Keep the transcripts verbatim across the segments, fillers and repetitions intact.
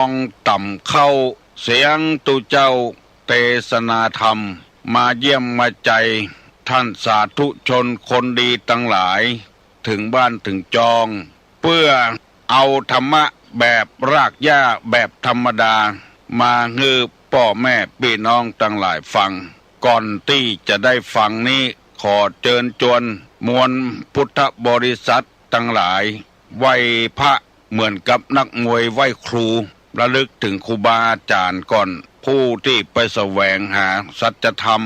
องต่ำเข้า เสียงตุ๊เจ้าเตสนาธรรม มาเยี่ยมมาใจ๋ ท่านสาธุชนคนดีตังหลาย เถิงบ้านเถิงจอง เปื้อเอาธรรมะแบบรากหญ้าแบบธรรมดา มาหื้อป้อแม่ปี้น้องตังหลายฟัง ก่อนตี้จะได้ฟังนี้ ขอเจิญจวนมวลพุทธบริษัทตังหลาย ไหว้พระเหมือนกับนักมวยไหว้ครู ระลึกเถิงครูบาอาจ๋ารย์ก่อน ผู้ตี้ไปแสวงหาสัจธรรม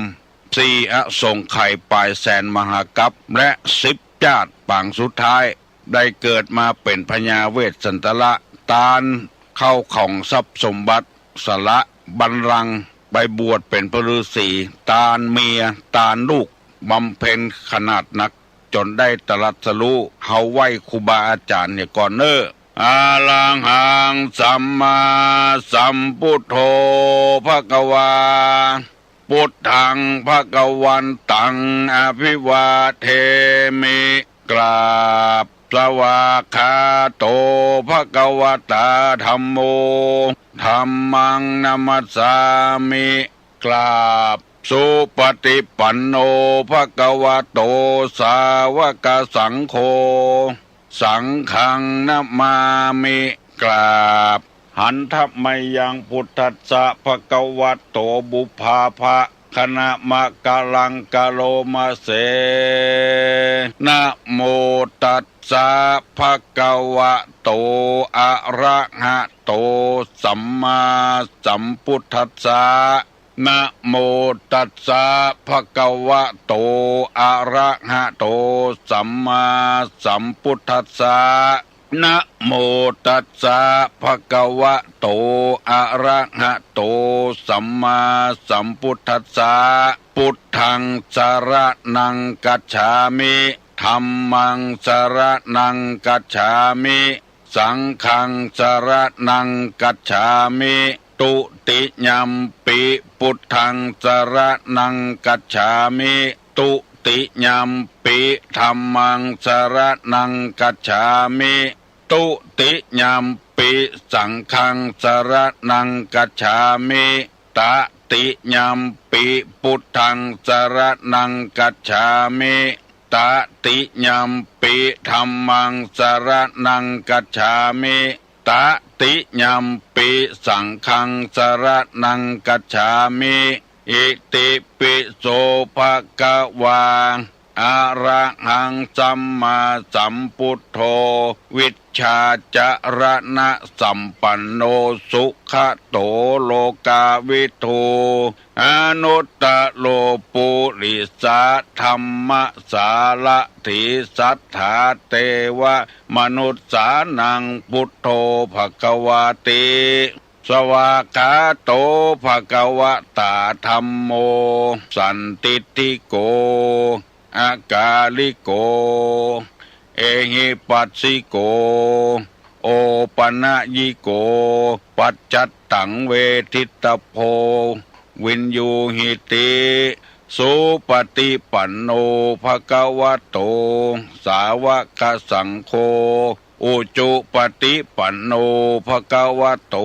สี่อสงไขยป๋ายแสนมหากัป และสิบจาติป๋างสุดท้าย ได้เกิดมาเป๋นพญาเวสสันตละ ตานเข้าของทรัพย์สมบัติ สละบัลลังก์ ไปบวชเป๋นพระฤๅษี ตานเมีย ตานลูก บำเพ็ญขนาดนัก จ๋นได้ตรัสรู้ เฮาไหว้ครูบาอาจ๋ารย์เหียก่อนเน่อ อะระหัง สัมมาสัมพุทโธ ภะคะวา พุทธัง ภะคะวันตัง อะภิวาเทมิ กราบ สวากขาโต ภะคะวะตา ธัมโม ธัมมัง นะมัสสามิ กราบ สุปฏิปันโน ภะคะวะโต สาวกสังโฆ สังฆัง นะมามิ กราบ หันทะมะยัง พุทธัสสะ ภะคะวะโต ปุพพาภะ คะนะมะกะลัง กะโรมะเส นะโมตัสสะ ภะคะวะโต อะระหะโต สัมมาสัมพุทธัสสะ นะโมตัสสะ ภะคะวะโต อะระหะโต สัมมาสัมพุทธัสสะ นะโมตัสสะ ภะคะวะโต อะระหะโต สัมมาสัมพุทธัสสะ พุทธัง สะระณัง คัจฉามิ ธัมมัง สะระณัง คัจฉามิ สังฆัง สะระณัง คัจฉามิ ตุติยัมปิ พุทธัง สะระณัง คัจฉามิ ตุติยัมปิ ธัมมัง สะระณัง คัจฉามิ ตุติยัมปิ สังฆัง สะระณัง คัจฉามิ ตะติยัมปิ พุทธัง สะระณัง คัจฉามิ ตะติยัมปิ ธัมมัง สะระณัง คัจฉามิ ตะติยัมปิ สังฆัง สะระณัง คัจฉามิ อิติปิโส ภะคะวา อะระหัง สัมมาสัมพุทโธ วิชชาจะระณะสัมปันโน สุขะโต โลกาวิทู อนุตตะโร ปุริสะธัมมะสารถี สัตถาเตวะมนุสสานัง พุทโธ ภะคะวาติ สวากขาโต ภะคะวะตา ธัมโม สันทิฏฐิโก อะกาลิโก เอหิปัสสิโก โอปะนะยิโก ปัจจัตตัง เวทิตตะโพ วินยูหิติ สุปฏิปันโน ภะคะวะโต สาวะกะสังโฆ อุจุปฏิปันโน ภะคะวะโต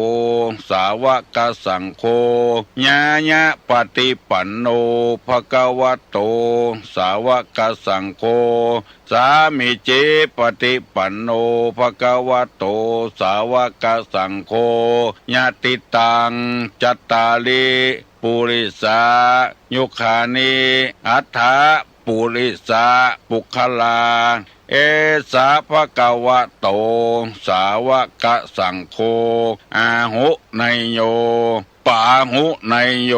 สาวะกะสังโฆ ญาญะปฏิปันโน ภะคะวะโต สาวะกะสังโฆ สามีจิปฏิปันโน ภะคะวะโต สาวะกะสังโฆ ยะติตัง จัตตาริ ปุริสายุคานิ อัฏฐะ ปุริสะปุคคลา เอสะ ภะคะวะโต สาวะกะสังโฆ อาหุเนยโย ปาหุเนยโย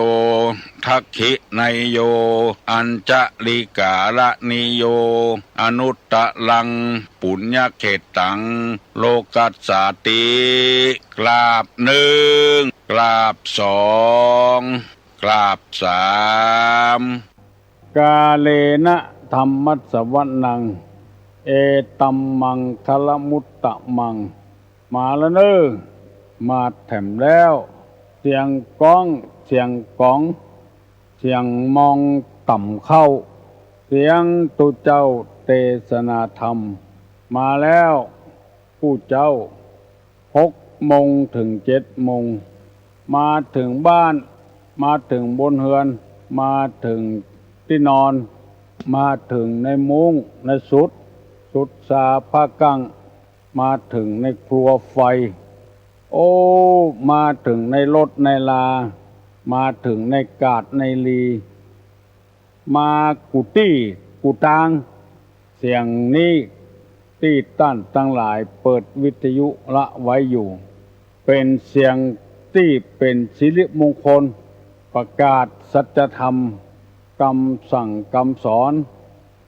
ทักขิเนยโย อัญชะลีกาละนิโย อนุตตะรัง ปุญญะเขตตัง โลกัสสาติ กราบนึ่ง กราบสอง กราบสาม กาเลนะธัมมัสสวนัง เอตัมมังคะละมุตตะมัง มาแล้วเน่อ มาแถมแล้ว เสียงก้อง เสียงก๋อง เสียงมองต่ำเข้า เสียงตุ๊เจ้าเตสนาธรรม มาแล้ว ผู้เจ้า หก โมงเถิงเจ็ดโมง มาเถิงบ้าน มาเถิงบนเฮือน มาเถิงตี้นอน มาเถิงในมุ้งในสุด สุดสาผ้ากั้ง มาเถิงในครัวไฟ โอ้ มาเถิงในรถในลา มาเถิงในกาดในลี มากู้ตี้กู้ตาง เสียงนี้ตี้ต้านตังหลายเปิดวิทยุละไว้อยู่ เป๋นเสียงตี้เป๋นสิริมงคล ประกาศสัจธรรม กำสั่งกำสอน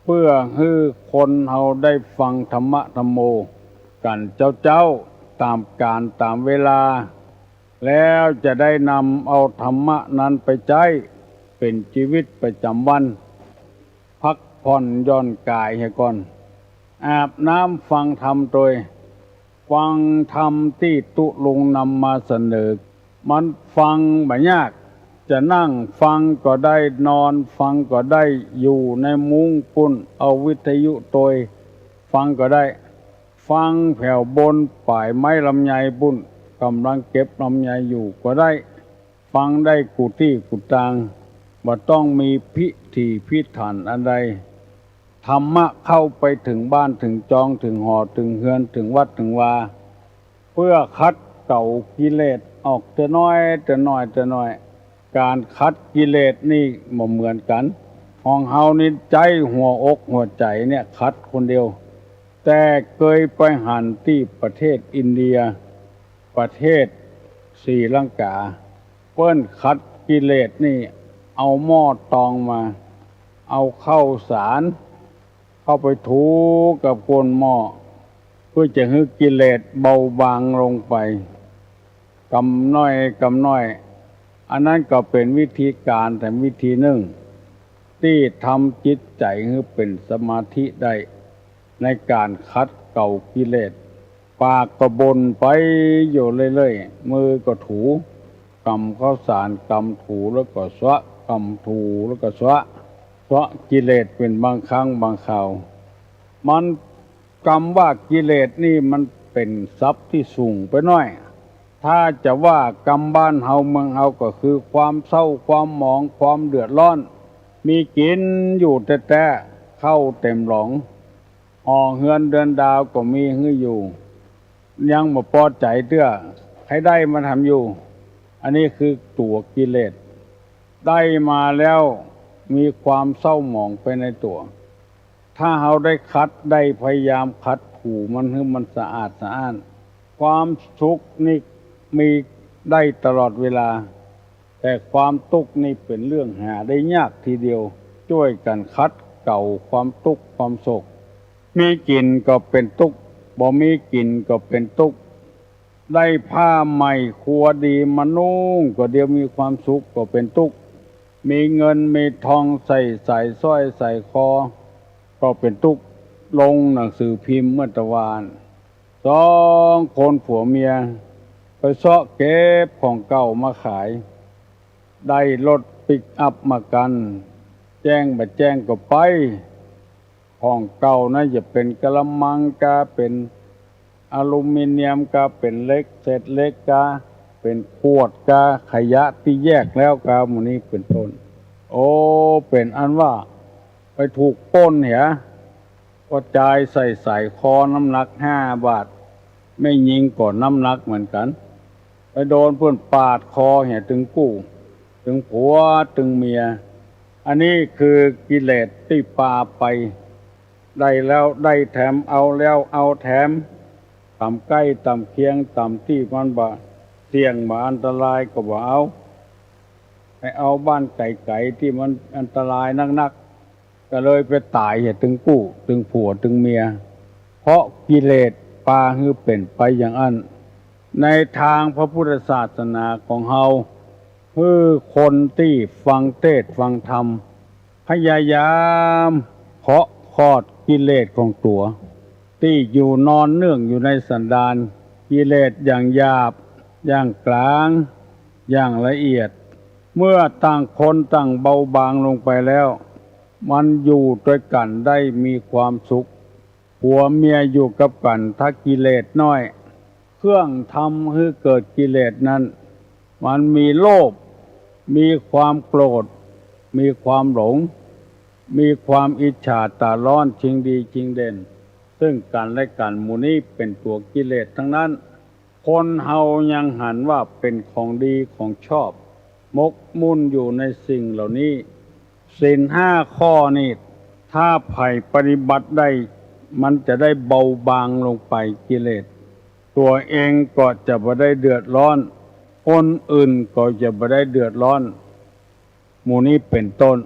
เปื้อหื้อคนเฮาได้ฟังธรรมะธัมโมกั๋นเจ๊าๆ ต๋ามกาลต๋ามเวลา แล้วจะได้นำเอาธรรมะนั้นไปใจ๊เป๋นจีวิตประจ๋ำวัน พักผ่อนหย่อนก๋ายเหียก่อน อาบน้ำฟังธรรมโตย ฟังธรรมตี้ตุ๊ลุงนำมาเสนอ มันฟังบ่ยาก จะนั่งฟังก็ได้ นอนฟังก็ได้ อยู่ในมุ้งปู๊น เอาวิทยุโตยฟังก็ได้ ฟังแผวบนป๋ายไม้ลำไยปู๊น ก่ำลังเก็บลำไยอยู่ก็ได้ ฟังได้กู้ตี้กู้ตาง บ่ต้องมีพิถีพิถันอันใด ธรรมะเข้าไปเถิงบ้านเถิงจอง เถิงหอเถิงเฮือน เถิงวัดเถิงวา เปื้อขัดเกลากิเลสออกเตื้อน้อย เตื้อน้อย เตื้อน้อย ก๋านขัดกิเลสนี่บ่เหมือนกั๋น ของเฮานี่ใจ๊หัวอกหัวใจ๋เนี่ยขัดคนเดียว แต่เกยไปหันตี้ประเทศอินเดีย ประเทศศรีลังกา เปิ้นขัดกิเลสนี่ เอาหม้อตองมา เอาข้าวสารเข้าไปถูกับก้นหม้อ เปื้อจะหื้อกิเลสเบาบางลงไป กำน้อยกำน้อย อันนั้นก็เป๋นวิธีก๋านแถมวิธีนึ่ง ตี้ทำจิตใจ๋หื้อเป๋นสมาธิได้ ในก๋านขัดเกลากิเลส ปากก็บ่นไปอยู่เรื่อยๆ มือก็ถู กำข้าวสาร กำถูแล้วก็เซาะ กำถูแล้วก็เซาะ เซาะกิเลสเป๋นบางครั้งบางคราว มัน กำว่ากิเลสนี่มันเป๋นศัพท์ตี้สูงไปหน้อย ถ้าจะว่ากำบ้านเฮาเมืองเฮาก็คือความเศร้า ความหมอง ความเดือดร้อน มีกิ๋นอยู่แต๊ๆ ข้าวเต๋มหลอง หอเฮือนเดือนดาวก็มีหื้ออยู่ ยังบ่ปอใจ๋เตื้อ ใค่ได้มาทำอยู่ อันนี้คือตั๋วกิเลส ได้มาแล้วมีความเศร้าหมองไปในตั๋ว ถ้าเฮาได้ขัด ได้พยายามขัดถูมันหื้อมันสะอาดสะอ้าน ความสุขนี่มีได้ตลอดเวลา แต่ความตุ๊กข์นี่เป๋นเรื่องหาได้ยากทีเดียว จ้วยกั๋นขัดเกลาความตุ๊กข์ความโศก มีกิ๋นก็เป๋นตุ๊กข์ บ่มีกิ๋นก็เป๋นตุ๊กข์ ได้ผ้าใหม่ครัวดีมานุ่งก็เดี๋ยวมีความสุขก็เป๋นตุ๊กข์ มีเงินมีทองใส่สายสร้อยสายคอก็เป๋นตุ๊กข์ ลงหนังสือพิมพ์เมื่อตะวาน สองคนผัวเมียไปเซาะเก็บของเก่ามาขาย ได้รถปิกอัพมากั๋น แจ้งบ่แจ้งก็ไป ของเก่านะ จะเป๋นกะละมังกา เป๋นอลูมิเนียมกา เป๋นเหล็ก เศษเหล็กกา เป๋นขวดกา ขยะตี้แยกแล้วกา หมู่นี้เป๋นต้น โอ้ เป๋นอันว่าไปถูกปล้นเหีย ก็จายใส่สายคอน้ำหนักห้าบาท แม่ญิงก็น้ำหนักเหมือนกั๋น ไปโดนเปิ้นปาดคอเหียตึงกู้ ตึงผัวตึงเมีย อันนี้คือกิเลสตี้ปาไป ได้แล้วได้แถม เอาแล้วเอาแถม ต่ำใก้ต่ำเคียง ต่ำตี้มันบ่เสี่ยงบ่อันตรายก็บ่เอา ไปเอาบ้านไก๋ๆ ตี้มันอันตรายนักๆ ก็เลยไปต๋ายเหียตึงกู้ ตึงผัวตึงเมีย เพราะกิเลสปาหื้อเป๋นไปอย่างอั้น ในตางพระพุทธศาสนาของเฮา หื้อคนตี้ฟังเตสน์ฟังธรรม พยายามเคาะคอดกิเลสของตั๋ว ตี้อยู่นอนเนื่องอยู่ในสันดาน กิเลสอย่างหยาบ อย่างก๋าง อย่างละเอียด เมื่อต่างคนต่างเบาบางลงไปแล้ว มันอยู่ตวยกั๋นได้มีความสุข ผัวเมียอยู่กับกั๋น ถ้ากิเลสน้อย รื่องทำหื้อเกิดกิเลสนั้น มันมีโลภ มีความโกรธ มีความหลง มีความอิจฉาต๋าร้อน ชิงดีชิงเด่น ซึ่งกั๋นและกั๋น หมู่นี้เป๋นตั๋วกิเลสตังนั้น คนเฮายังหันว่าเป๋นของดีของชอบ หมกมุ่นอยู่ในสิ่งเหล่านี้ ศีลห้าข้อนี้ ถ้าใผปฏิบัติได้ มันจะได้เบาบางลงไปกิเลส ตั๋วเองก็จะบ่ได้เดือดร้อน คนอื่นก็จะบ่ได้เดือดร้อน หมู่นี้เป๋นต้น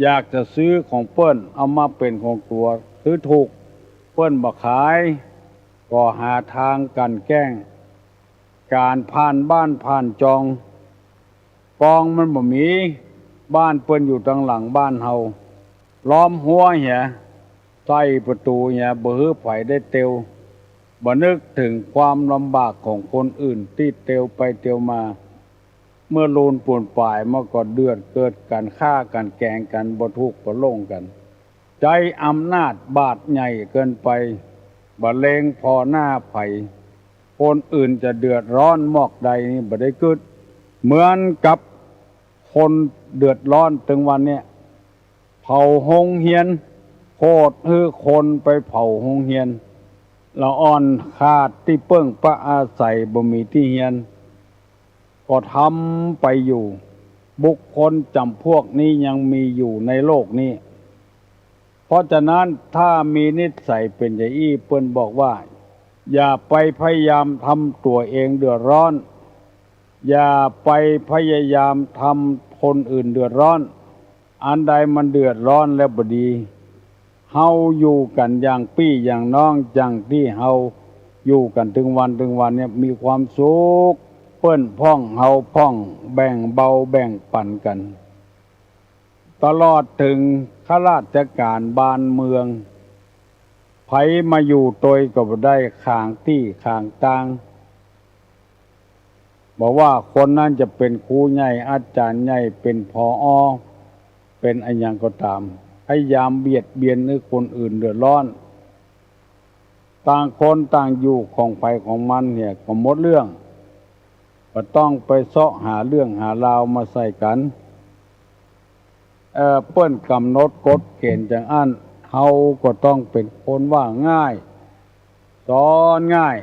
อยากจะซื้อของเปิ้น เอามาเป๋นของตั๋ว ซื้อถูก เปิ้นบ่ขาย ก็หาตางกลั่นแกล้ง ก๋านผ่านบ้านผ่านจอง กองมันบ่มี บ้านเปิ้นอยู่ตังหลังบ้านเฮา ล้อมฮั้วเหีย ใส่ประตู๋เหีย บ่หื้อใผได้เตียว บ่นึกเถิงความลำบากของคนอื่นตี้เตียวไปเตียวมา เมื่อลูนปูนป๋ายมาก็เดือด เกิดก๋านฆ่าก๋านแก๋งกั๋น บ่ถูกบ่ลงกั๋น ใจ๊อำนาจบาดใหญ่เกินไป บ่เล็งผ่อหน้าใผ คนอื่นจะเดือดร้อนมอกใดนี่บ่ได้กึ๊ด เหมือนกับคนเดือดร้อนตึงวันเนี่ย เผาโฮงเฮียน โขดหื้อคนไปเผาโฮงเฮียน ละอ่อนขาดตี้เปิ้งปะอาศัย บ่มีตี้เฮียน ก็ทำไปอยู่ บุคคลจ๋ำพวกนี้ยังมีอยู่ในโลกนี้ เพราะฉะนั้นถ้ามีนิสัยเป๋นจะอี้ เปิ้นบอกว่า อย่าไปพยายามทำตั๋วเองเดือดร้อน อย่าไปพยายามทำคนอื่นเดือดร้อน อันใดมันเดือดร้อนแล้วบ่ดี เฮาอยู่กั๋นอย่างปี้อย่างน้อง อย่างตี้เฮาอยู่กั๋นตึงวันตึงวันเนี่ยมีความสุข เปิ้นพ่องเฮาพ่อง แบ่งเบาแบ่งปั๋นกั๋น ตลอดเถิงข้าราชก๋านบ้านเมือง ใผมาอยู่ตวยก็บ่ได้ ขางตี้ขางตาง บ่ว่าคนนั้นจะเป๋นครูใหญ่ อาจ๋ารย์ใหญ่ เป๋น ผอ. เป๋นอะหยังก็ต๋าม พยายามเบียดเบียนหื้อคนอื่นเดือดร้อน ต่างคนต่างอยู่ของใผของมันเนี่ยก็หมดเรื่อง บ่ต้องไปเซาะหาเรื่องหาราวมาใส่กั๋น เอ่อ เปิ้นก๋ำหนดกฎเก๋ณฑ์จาอั้น เฮาก็ต้องเป๋นคนว่าง่าย สอนง่าย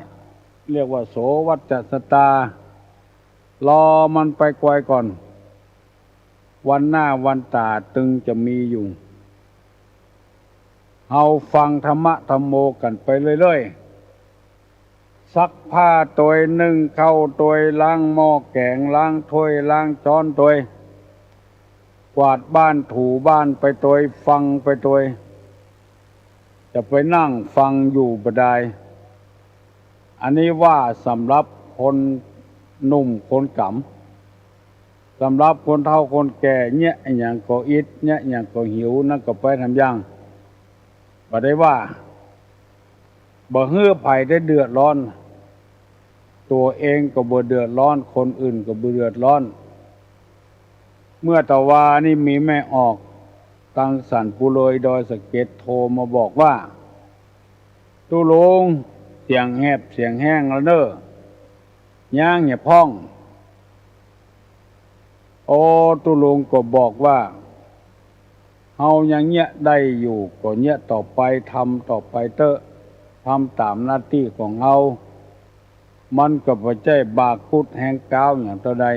เรียกว่าโสวัจจสตา รอมันไปไกวก่อน วันหน้าวันต๋าตึงจะมีอยู่ เฮาฟังธรรมะธัมโมกั๋นไปเรื่อยๆ ซักผ้าตวย นึ่งข้าวตวย ล้างหม้อแก๋ง ล้างถ้วย ล้างจ๊อนตวย กวาดบ้านถูบ้านไปตวย ฟังไปตวย จะไปนั่งฟังอยู่บ่ดาย อันนี้ว่าสำหรับคนหนุ่มคนก๋ำ สำหรับคนเฒ่าคนแก่ เยียะอะหยังก็อิด เยียะอะหยังก็หิว นั้นก็ไปทำอย่าง บ่ได้ว่า บ่หื้อใผได้เดือดร้อน ตั๋วเองก็บ่เดือดร้อน คนอื่นก็บ่เดือดร้อน เมื่อตะวานี้มีแม่ออก ตังสันปุเลยดอยสะเก็ดโทรมาบอกว่า ตุ๊ลุง เสียงแหบเสียงแห้งแล้วเน่อ ย้างเหียพ่อง โอ้ ตุ๊ลุงก็บอกว่า เฮายังเยียะได้อยู่ ก็เยียะต่อไป ทำต่อไปเต๊อะ ทำต๋ามหน้าตี้ของเฮา มันก็บ่ใจ้บากุดแฮงก๊าวอย่างเต้าใด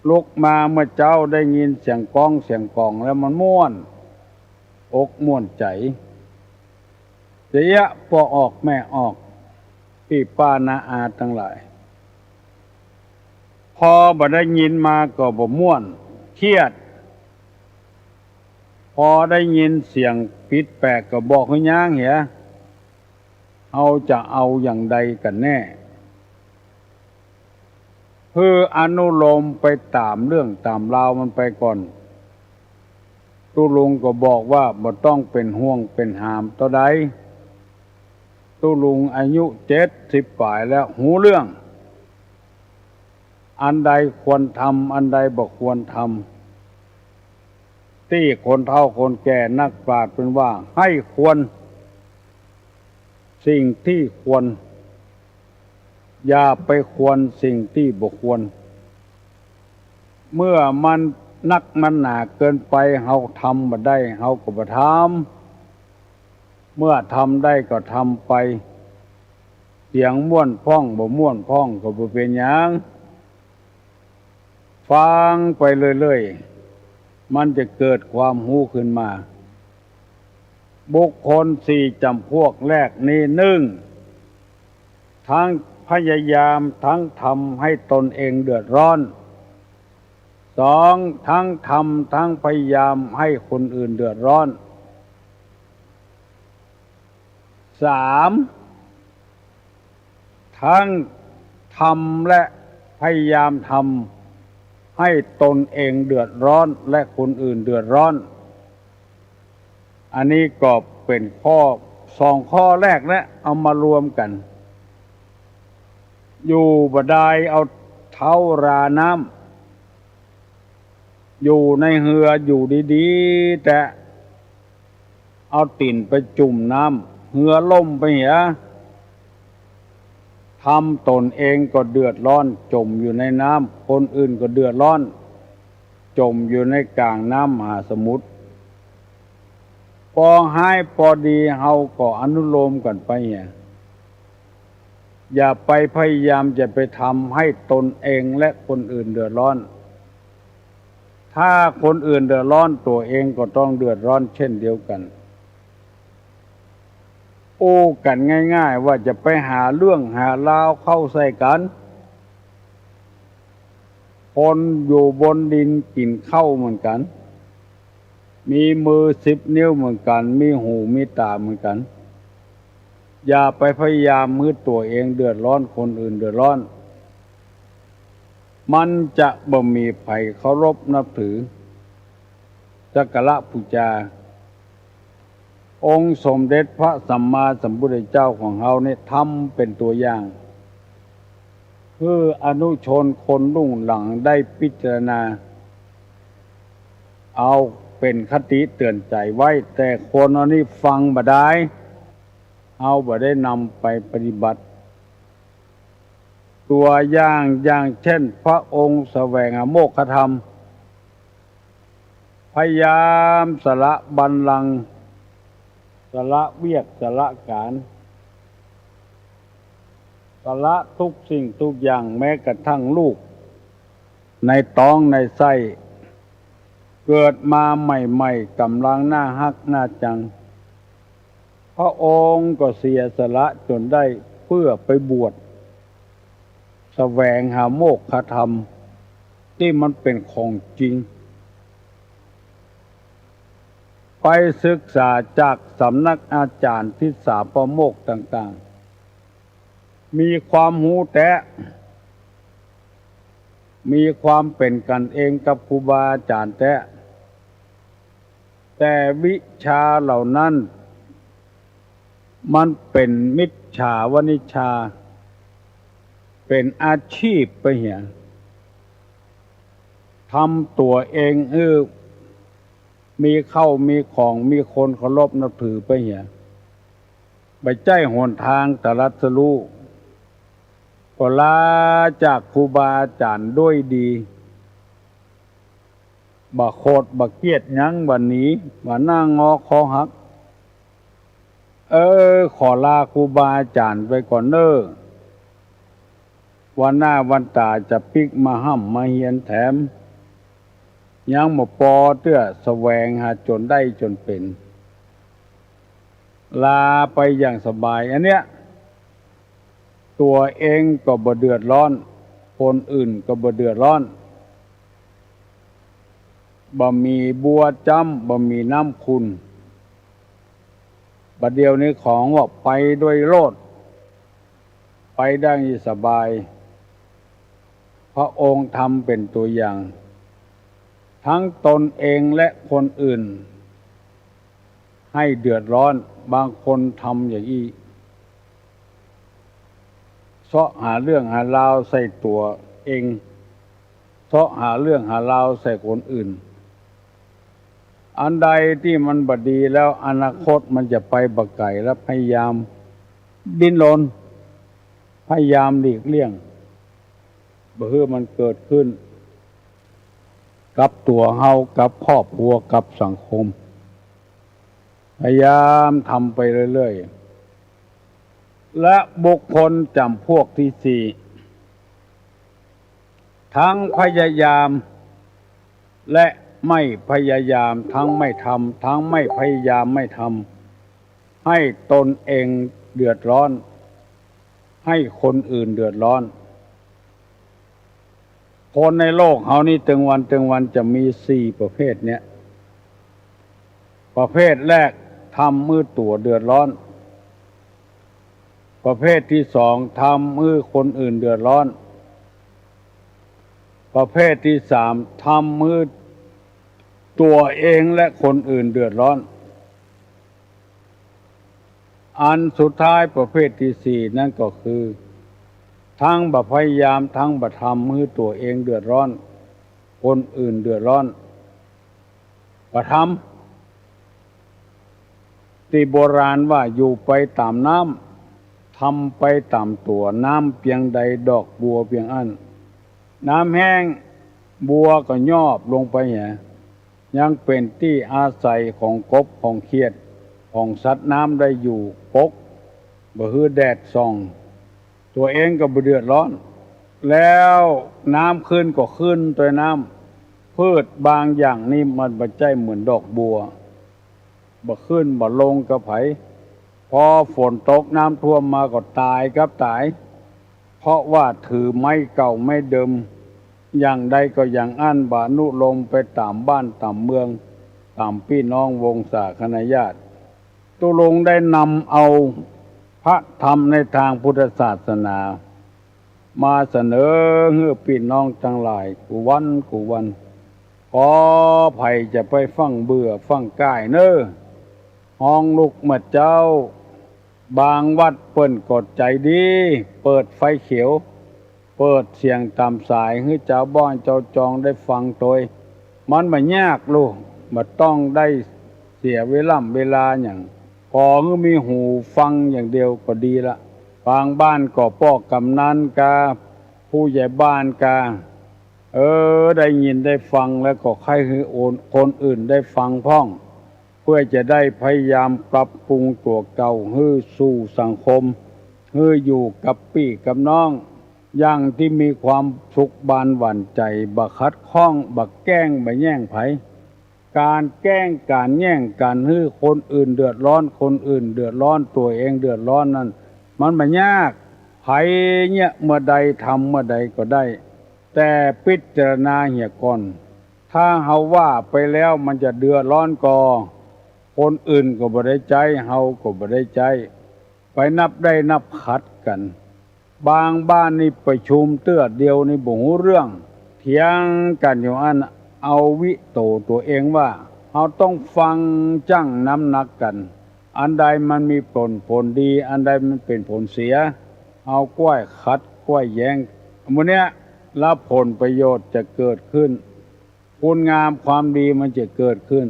ลุกมาเมื่อเจ๊าได้ยินเสียงก๊องเสียงก๋องแล้วมันม่วนอกม่วนใจ๋ จะเยียะป้อออกแม่ออก ปี้ป้าน้าอาตังหลาย พอบ่ได้ยินมาก็บ่ม่วน เครียด พอได้ยินเสียงผิดแปลกก็บอกหื้อย้างเหีย เฮาจะเอาอย่างใดกั๋นแน่ หื้ออนุโลมไปต๋ามเรื่องต๋ามราวมันไปก่อน ตุ๊ลุงก็บอกว่าบ่ต้องเป๋นห่วงเป๋นหามเต้าใด ตุ๊ลุงอายุเจ็ดสิบป๋ายแล้ว ฮู้เรื่อง อันใดควรทำ อันใดบ่ควรทำ ตี้คนเฒ่าคนแก่นักปราชญ์เปิ้นว่า ใค่ควร สิ่งตี้ควร อย่าไปควรสิ่งตี้บ่ควร เมื่อมันนักมันหนาเกินไป เฮาทำบ่ได้ เฮาก็บ่ทำ เมื่อทำได้ก็ทำไป เสียงม่วนพ่องบ่ม่วนพ่องก็บ่เป๋นหยัง ฟังไปเรื่อยๆ มันจะเกิดความฮู้ขึ้นมา บุคคลสี่จ๋ำพวกแรกนี้ นึ่ง ทั้งพยายามทั้งทำให้ตนเองเดือดร้อน สอง ทั้งทำทั้งพยายามให้คนอื่นเดือดร้อน สาม ทั้งทำและพยายามทำให้ตนเองเดือดร้อนและคนอื่นเดือดร้อน อันนี้ก็เป๋นข้อ สองข้อแรกนะ เอามารวมกั๋น อยู่บ่ดายเอาเท้าราน้ำ อยู่ในเฮืออยู่ดีๆ แต่เอาตี๋นไปจุ่มน้ำ เฮือล่มไปเหีย ทำตนเองก็เดือดร้อน จ๋มอยู่ในน้ำ คนอื่นก็เดือดร้อน จ๋มอยู่ในก๋างน้ำมหาสมุทร ปอฮ้ายปอดีเฮาก็อนุโลมกั๋นไปเหีย อย่าไปพยายามจะไปทำให้ตนเองและคนอื่นเดือดร้อน ถ้าคนอื่นเดือดร้อน ตั๋วเองก็ต้องเดือดร้อนเช่นเดียวกั๋น อู้กั๋นง่ายๆ ว่าจะไปหาเรื่องหาราวเข้าใส่กั๋น คนอยู่บนดินกิ๋นข้าวเหมือนกั๋น มีมือสิบนิ้วเหมือนกั๋น มีหูมีต๋าเหมือนกั๋น อย่าไปพยายามหื้อตั๋วเองเดือดร้อน คนอื่นเดือดร้อน มันจะบ่มีใผเคารพนับถือ สักการะปู๋จา องค์สมเด็จพระสัมมาสัมพุทธเจ้าของเฮานี่ทำเป๋นตั๋วอย่าง หื้ออนุชนคนรุ่นหลังได้พิจารณา เอาเป๋นคติเตื๋อนใจ๋ไว้ แต่คนอันนี้ฟังบ่ดาย เฮาบ่ได้นำไปปฏิบัติ ตั๋วอย่าง อย่างเช่น พระองค์แสวงหาโมกขธรรม พยายามสละบัลลังก์ สละเวียก สละก๋าน สละทุกสิ่งทุกอย่าง แม้กระทั่งลูกในต๊องในไส้ เกิดมาใหม่ๆ ก๋ำลังน่าฮักน่าจัง พระองค์ก็เสียสละจ๋นได้เพื่อไปบวช แสวงหาโมกขธรรมตี้มันเป๋นของจริง ไปศึกษาจากสำนักอาจ๋ารย์ทิสสาปาโมกข์ต่างๆ มีความฮู้แต๊ มีความเป๋นกั๋นเองกับครูบาอาจ๋ารย์แต๊ แต่วิชาเหล่านั้นมันเป๋นมิจฉาวณิชชา เป๋นอาชีพไปเหีย ทำตั๋วเองหื้อมีข้าวมีของ มีคนเคารพนับถือไปเหีย บ่ใจ้หนตางตรัสรู้ ก็ลาจากครูบาอาจ๋ารย์ด้วยดี บ่โขดบ่เคียดหยัง บ่หนี บ่หน้างอคอหัก เออ ขอลาครูบาอาจ๋ารย์ไปก่อนเน่อ วันหน้าวันต๋าจะปิ๊กมาฮ่ำมาเฮียนแถม ยังบ่ปอเตื้อ แสวงหาจ๋นได้จ๋นเป๋น ลาไปอย่างสบาย อันเนี้ย ตั๋วเองก็บ่เดือดร้อน คนอื่นก็บ่เดือดร้อน บ่มีบัวจ๊ำ บ่มีน้ำขุ่น บ่าเดี่ยวนี้ของว่าไปด้วยโลด ไปได้สบาย พระองค์ทำเป๋นตั๋วอย่าง ทั้งตนเองและคนอื่น หื้อเดือดร้อน บางคนทำอย่างอี้ เซาะหาเรื่องหาราวใส่ตั๋วเอง เซาะหาเรื่องหาราวใส่คนอื่น อันใดตี้มันบ่ดีแล้ว อนาคตมันจะไปบ่ไก๋ และพยายาม ดิ้นรน พยายามหลีกเลี่ยง บ่หื้อมันเกิดขึ้น กับตั๋วเฮา กับครอบครัว กับสังคม พยายามทำไปเรื่อยๆ และบุคคลจ๋ำพวกตี้สี่ ทั้งพยายาม และไม่พยายาม ทั้งไม่ทำ ทั้งไม่พยายามไม่ทำ ให้ตนเองเดือดร้อน ให้คนอื่นเดือดร้อน คนในโลกเฮานี้ตึงวันตึงวันจะมีสี่ประเภทเนี่ย ประเภทแรก ทำหื้อตั๋วเดือดร้อน ประเภทตี้สอง ทำหื้อคนอื่นเดือดร้อน ประเภทตี้สาม ทำหื้อตั๋วเองและคนอื่นเดือดร้อน อันสุดท้ายประเภทตี้สี่นั้นก็คือ ทั้งบ่พยายาม ทั้งบ่ทำหื้อตั๋วเองเดือดร้อน คนอื่นเดือดร้อน บ่ทำ ตี้โบราณว่าอยู่ไปต๋ามน้ำ ทำไปต๋ามตั๋ว น้ำเปียงใดดอกบัวเปียงอั้น น้ำแห้ง บัวก็ยอบลงไปแห ยังเป๋นตี้อาศัยของกบของเขียด ของสัตว์น้ำได้อยู่ปก บ่หื้อแดดส่อง ตั๋วเองก็บ่เดือดร้อน แล้วน้ำขึ้นก็ขึ้นตวยน้ำ พืชบางอย่างนี่มันบ่ใจ้เหมือนดอกบัว บ่ขึ้นบ่ลงกับใผ พอฝนตกน้ำท่วมมาก็ต๋ายกับต๋าย เพราะว่าถือไม้เก่าไม้เดิม อย่างใดก็อย่างอั้น บ่อนุโลมไปต๋ามบ้านต๋ามเมือง ต๋ามปี้น้องวงศาคณาญาติ ตุ๊ลุงได้นำเอาพระธรรมในตางพุทธศาสนา มาเสนอหื้อปี้น้องตังหลายกู้วันกู้วัน ขอใผจะไปฟั่งเบื่อฟั่งก้ายเน่อ ฮ้องลุกเมื่อเจ๊า บางวัดเปิ้นก็ใจ๋ดี เปิดไฟเขียว เปิดเสียงต๋ามสายหื้อจาวบ้านจาวจองได้ฟังตวย มันบ่ยากลูก บ่ต้องได้เสียเวล่ำเวลาหยัง ขอหื้อมีหูฟังอย่างเดียวก็ดีละ บางบ้านก็ป้อกำนันกา ผู้ใหญ่บ้านกา เออ ได้ยินได้ฟังแล้วก็ใค่หื้อโอน คนอื่นได้ฟังพ่อง เปื้อจะได้พยายามปรับปรุงตั๋วเก่าหื้อสู่สังคม หื้ออยู่กับปี้กับน้อง อย่างตี้มีความสุขบานหวั่นใจ๋ บ่ขัดข้อง บ่แก้ง บ่แย่งใผ ก๋านแก้งก๋านแย่งก๋านหื้อคนอื่นเดือดร้อน คนอื่นเดือดร้อน ตั๋วเองเดือดร้อนนั้น มันบ่ยาก ใผเนี่ยเมื่อใดทำเมื่อใดก็ได้ แต่พิจารณาเหียก่อน ถ้าเฮาว่าไปแล้วมันจะเดือดร้อนก่อ คนอื่นก็บ่ได้ใจ๊ เฮาก็บ่ได้ใจ๊ ไปนับได้นับขัดกั๋น บางบ้านนี่ประชุมเตื้อเดียวนี่บ่ฮู้เรื่อง เถียงกั๋นอยู่อั้น เอาวิโตตั๋วเองว่า เฮาต้องฟั่งจั่งน้ำหนักกั๋น อันใดมันมีผล ผลดี อันใดมันเป๋นผลเสีย เฮาก้วยขัดก้วยแย้ง หมู่เนี้ย แล้วผลประโยชน์จะเกิดขึ้น คุณงามความดีมันจะเกิดขึ้น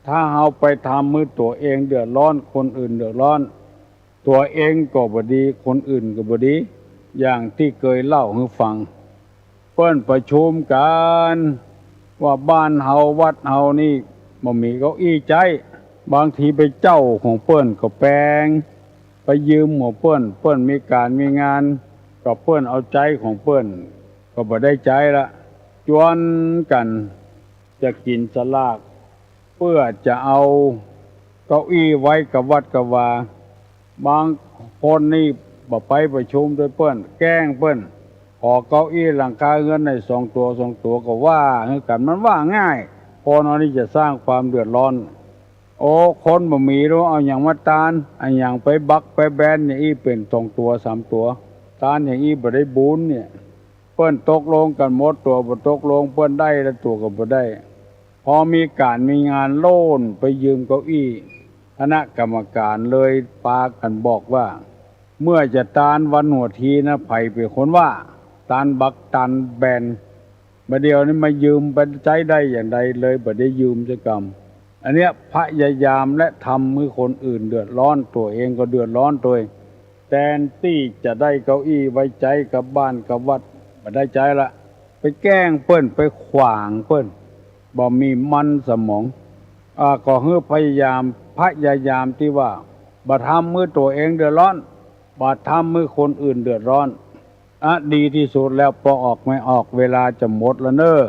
ถ้าเฮาไปทำหื้อตั๋วเองเดือดร้อน คนอื่นเดือดร้อน ตั๋วเองก็บ่ดี คนอื่นก็บ่ดี อย่างตี้เกยเล่าหื้อฟัง เปิ้นประชุมกั๋นว่าบ้านเฮาวัดเฮานี่บ่มีเก้าอี้ใจ๊ บางทีไปเจ้าของเปิ้นก็แป๋ง ไปยืมของเปิ้น เปิ้นมีก๋านมีงาน ก็เปิ้นเอาใจ๊ของเปิ้น ก็บ่ได้ใจ๊ละ จวนกั๋นจะกิ๋นสลาก เปื้อจะเอาเก้าอี้ไว้กะวัดกะวา บางคนนี่บ่ไปประชุมตวยเปิ้น แก้งเปิ้น ขอเก้าอี้หลังคาเฮือนหน่อยสองตั๋ว สองตั๋วก็ว่าหื้อกั๋น มันว่าง่าย คนอันนี้จะสร้างความเดือดร้อน โอ้ คนบ่มีแล้ว เอาหยังมาตาน เอาหยังไปบักไปแบนอย่างอี้เป๋นสองตั๋วสามตั๋ว ตานอย่างอี้บ่ได้บุญเนี่ย เปิ้นตกลงกั๋นหมด ตั๋วบ่ตกลง เปิ้นได้แล้วตั๋วก็บ่ได้ พอมีก๋านมีงานโล่นไปยืมเก้าอี้ คณะกรรมก๋านเลยปากั๋นบอกว่า เมื่อจะตานวันหัวทีนะ ใผเป๋นคนว่า ตานบักตานแบน บ่าเดี่ยวนี้มายืมไปใจ๊ได้อย่างใดเลย บ่ได้ยืมสักกำ อันเนี้ยพยายามและทำหื้อคนอื่นเดือดร้อน ตั๋วเองก็เดือดร้อนตวย แตนตี้จะได้เก้าอี้ไว้ใจ๊กับบ้านกับวัด บ่ได้ใจ๊ละ ไปแก้งเปิ้น ไปขวางเปิ้น บ่มีมันสมอง อ่า ก็หื้อพยายาม พยายามตี้ว่า บ่ทำหื้อตั๋วเองเดือดร้อน บ่ทำหื้อคนอื่นเดือดร้อน อ่ะ ดีตี้สุดแล้ว ปอออกไม่ออก เวลาจะหมดแล้วเน่อ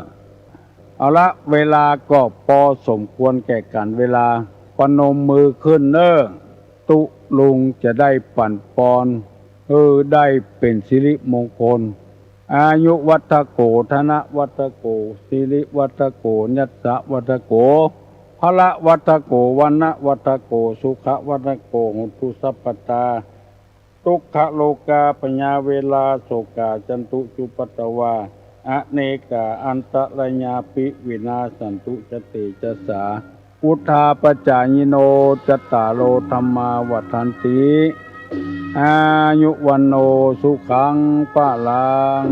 เอาละ เวลาก็ปอสมควรแก่กาลเวลา ประนมมือขึ้นเน่อ ตุ๊ลุงจะได้ปั๋นปอน หื้อได้เป๋นสิริมงคล อายุวัฑฒโข ธนวัฑฒโข สิริวัฑฒโข ยัสสะวัฑฒโข พละวัฑฒโข วรรณวัฑฒโข สุขวัฑฒโข โหตุสัพพตา ทุกขโรคาพยาเวรา โศกา จันตุ จุปปาทวา อเนกา อันตรายาปิ วินาสสันตุ จะเตจะสา พุทธาปจจายิโน จัตตาโร ธัมมา วัฑฒันติ อายุ วัณโณ สุขัง พลัง